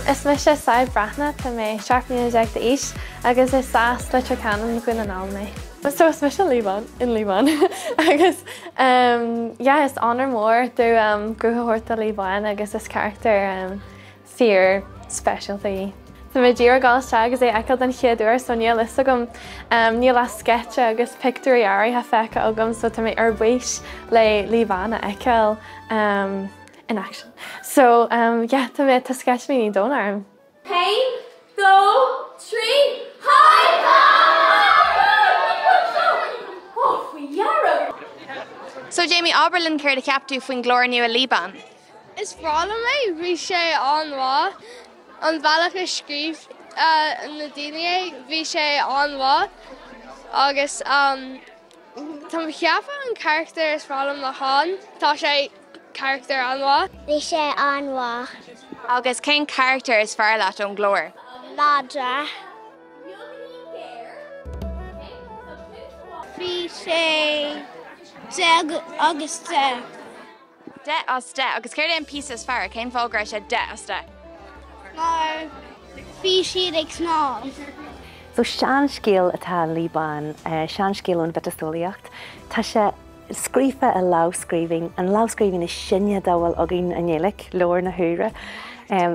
Is mise Sadhbh Breathnach, tá mé 17 mbliana d'aois agus is as Leitir Ceanainn, Dhún na nGall mé. So is mise Liobhán in Liobhán agus yeah is onóir mór domh guth a thabhairt do Liobhán agus is carachtar fíor speisialta í. Tá mé díreach ag dul isteach agus é a fheiceáil den chéad uair so níl fhios agam, níl ach sceitse agus pictiúirí áirithe feicthe agam so tá mé ar bís le Liobhán a fheiceáil in action. So yeah tá mé, tá sceitimíní domhain orm. Haon, dó, trí, Haigh Ó, faoi dheireadh! So Jamie, abair linn céard a cheap tú faoin gclár nua Liobhán? Is breá liom é, bhí sé an-mhaith. An bealach a scríobh na daoine é, bhí sé an-mhaith agus tá mé ag ceapadh an carachtar is fearr liom ná Con, tá sé carachtar an-mhaith. Bhí sé an-mhaith. Agus cén carachtar is fearr leat ón gclár? Madra. Bhí sé 10 agus 10. 10 as 10. Agus céard é an píosa is fearr? Cén fáth go raibh sé 10 as 10? Mar bhí siad ag snámh. So seanscéal atá i Liobhán, seanscéal ón mhiotaseolaíocht. Tá sé scríofa i lámhscríbhinn, an lámhscríbhinn is sine dá bhfuil againn i nGaeilge, Leabhar na hUidhre.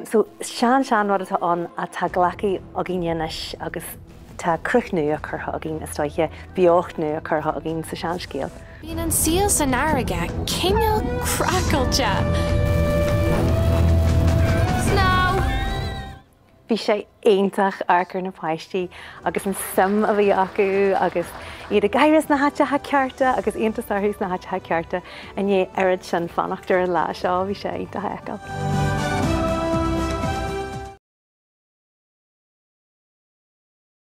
So sean sean rud atá ann atá glactha againne anois agus Tá cruth nua curtha againn, is dóiche, beocht nua curtha againn sa seanscéal. Bíonn an saol san fharraige cineál craiceáilte. Snow! Bhí sé iontach amharc ar na páistí agus an suim a bhí acu agus iad ag gáire sna háiteacha cearta agus iontas orthu sna háiteacha cearta i ndiaidh oiread sin fanacht ar an lá seo, bhí sé iontach a fheiceáil.